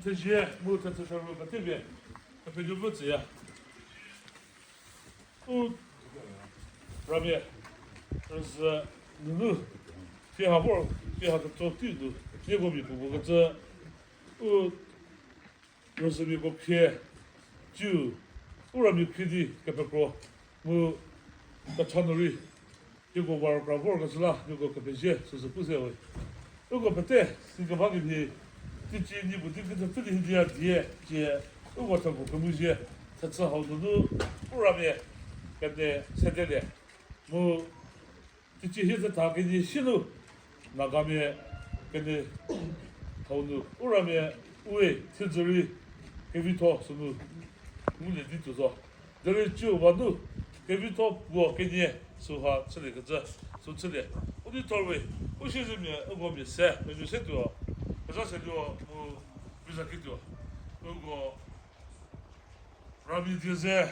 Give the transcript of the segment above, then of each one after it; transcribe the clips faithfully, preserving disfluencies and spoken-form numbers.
Thezie mu thetsü sharu pete pie, Kepenuopfü tsüya. U ramia, rüzhü nunu, pie ha vor, pie ha ketso tei nu, nieko mia puopuo kecü, u rüzhümiako khrie, ciu, u ramia khrie di kepekro, mu kecha nu rei, nieko va rükra vorkecü la, nieko kepezie süsü pu se we. Uko pete, sikeba kemhie, teicie nie puo di kecü pfü di hiedia die, cie, uko thepfu kemuzie, thetsü hau nunu, u ramia, kene sedelie. Mu, teicie hie thetha kenie sie nu, Nagamia kene hau nu, u ramia, ue, thiedzü rei, kevitho sünu, ngulie di tuo zo. Derei ciu ba nu, kevitho puo kenie, süha chüliekecü, sü chülie. U di thor we, u siezemia, uko mia se, menu se tuo, kezha se tuo, mu, viza ki tuo. Uko, ramia die ze,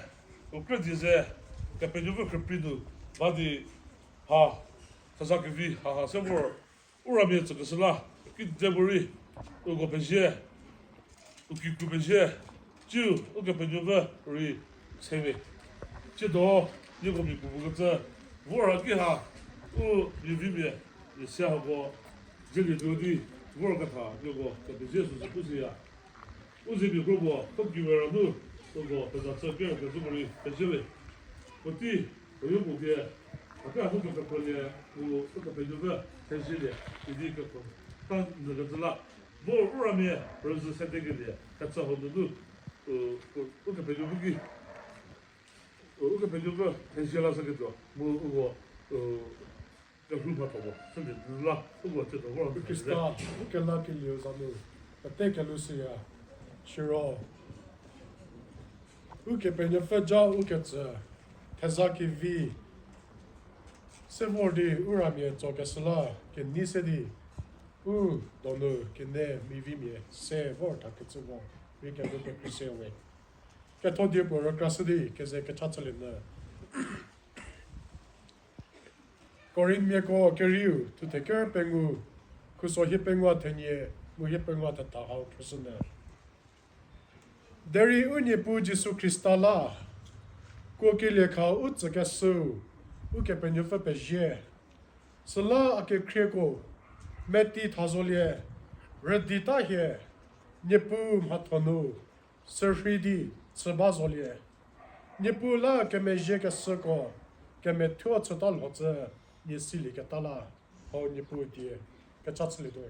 u kre die ze, Kepenuopfü khrüprei nu, ba di, ha, theza kevi, ha ha se vor, u ramia tsükeshü la, kedipuorei, uko pezie, u kikru pezie, ciu, Ukepenuopfü rei, sewe. Tsiedo, nieko mia puopuo kecü, vor ha ki ha, u miavimia, mia se hako, dzülie tuo di, vorketha, nieko kepezie süsü pu siya. U ziemia kro puo, tho kiwe ra nu, uko peza chü kerkezhüko rei pezie we. Puotei, puoyo puo pie, hapie hanu kepekrolie, u, Ukepenuopfü thezielie, idi kepekro ta nyü kecü la, vo u ramia, rüzhü sedekelie, kecü hau nunu, u, u, Ukepenuopfü ki, u, Ukepenuopfü thezie la shüketuo, mu uko, u, kelhou mhatho puo, sülie la, uko tsiedo vor. Khrista, u kelakelieu za nu, pete kelhou shüya, siro, Ukepenuopfü ja ukecü, theza kevi, se vor di u ramia tsokeshü la, kenei se di, u donu kene mivimia se vor thakecü vo, rei kelhou pekrei se we. Ketho die puo rükrashü di, keze kecha chülienyü. Korinthmiako kerieu, thuthe ker pengou, khuso hiepengou thenie, mu hiepengou thetha hau phrüshünyü. Derei u Niepuu Jisu Khrista la, kuokelie kha u tsükeshüu, Ukepenuopfü pezie. Süla a kekhrieko, meti tha zolie, rüdi ta hie, Niepuu mhatho nu, sürhei di, chü ba zolie. Niepuu la kemezhiekeshüko, kemethuo chüta lho cü, nie silieketa la, hau Niepuu die, kecha chülietuo.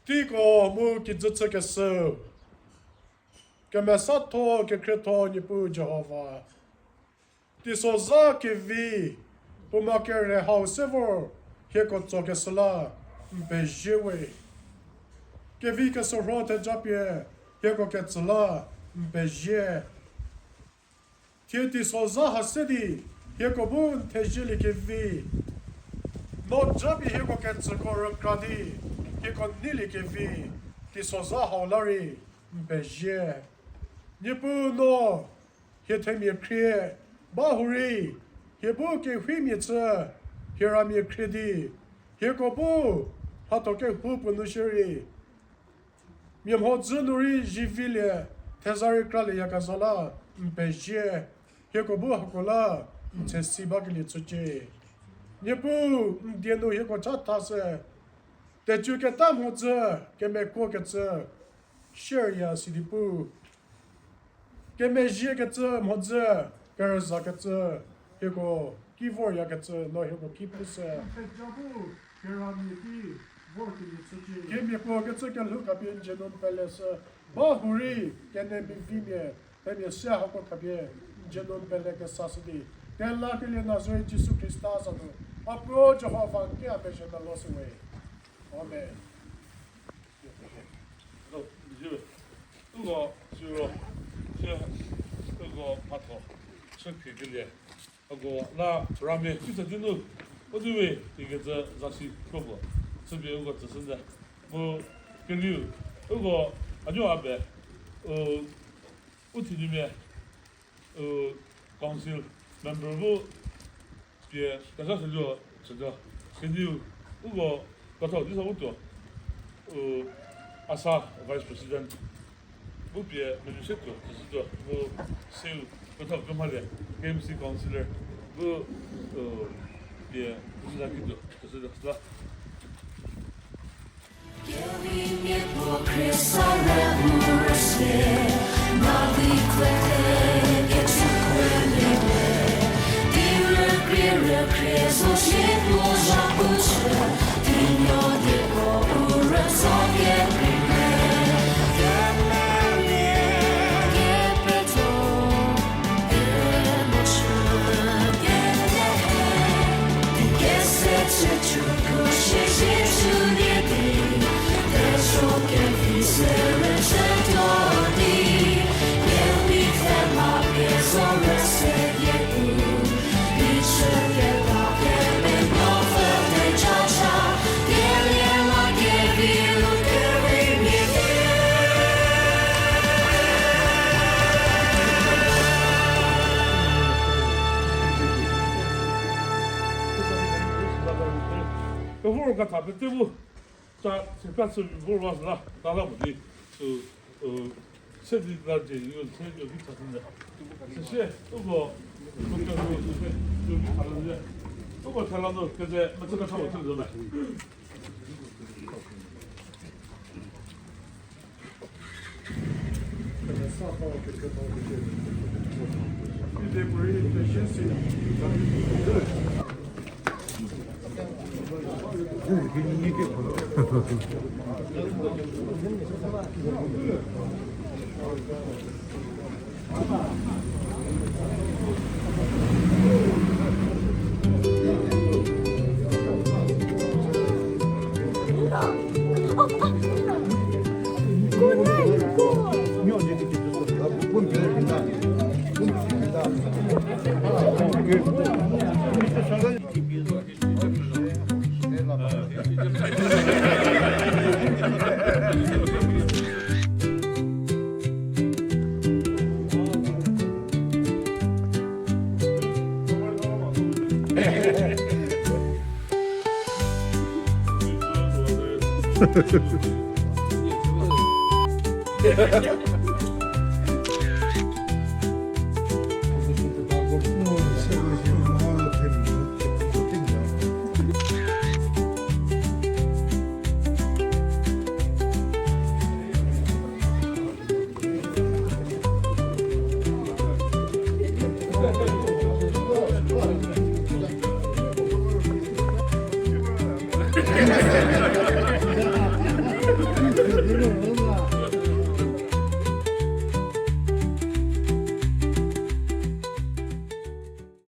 Teiko mu kijü chükeshü, kemesatho kekhrietho Niepuu Jihova. Teisozha kevi, puoma kere hau se vor hieko tsokeshü la, n pezie we. Kevi kesorho thejapie hieko ketsü la, n pezie. Thie teisozha ha se di, hieko bu n thezielie kevi. No japie hieko ketsüko rükra di, hieko neilie kevi, teisozha hau la rei, n pezie. Niepuu no, hie themia khrie, ba hurei, hie bu kehimia chü, hie ramia khrie di, hieko bu, mhatho kehoupuo nu shierei, mia mhodzü nu rei zivilie, theza rei kralieyakezha la, n pezie, hieko bu hako la, n tsesi bakelie chücie. Niepuu, n die nu hieko chatha se, tecü keta mhodzü, kemekuokecü, shierya sidi pu. Kemezhiekecü mhodzü, kerüzakecü, hieko ki voryakecü, no hieko ki pu se. Thejabo, keramia ki vorkelie chücie. Kemiapuo kecü kelhou khapie n dzie nu n pele se, ba hurei, kene mivimia, themia se hako khapie, n dzie nu n pele kesashü di. Kelakelie Nazaret Jisu Khrista za nu, a puo Jihova n ki a pezhie melo shüwe. Amen. Uko siro, sie, uko mhatho, chü phikelie, uko la ramia kitsa di nu, u di we ikecü zasi kropuo, chüpie uko tsüshünyü. Mu kerieu, uko a nuo a be, u, u thinuomia, u, council member bu pie kezha seluo chütuo, kenieu, uko ketho di sa u tuo. U, ASA Vice President, bu pie menu se tuo, tuo se tuo, bu seu, bu tho kemhale, K M C Councillor, bu, u, pie, bu la ki tuo, tuo se tuo, la. Kevor katha pete bu, ta sepra sü vor wa süla, ta la mo di, sü, u, se di la je, u, se di ki cha sünyü. Süsie, uko, uko kevor, süsie, u, ki cha sünyü. Uko thala no, keze, metsü ka cha mo chü zo me.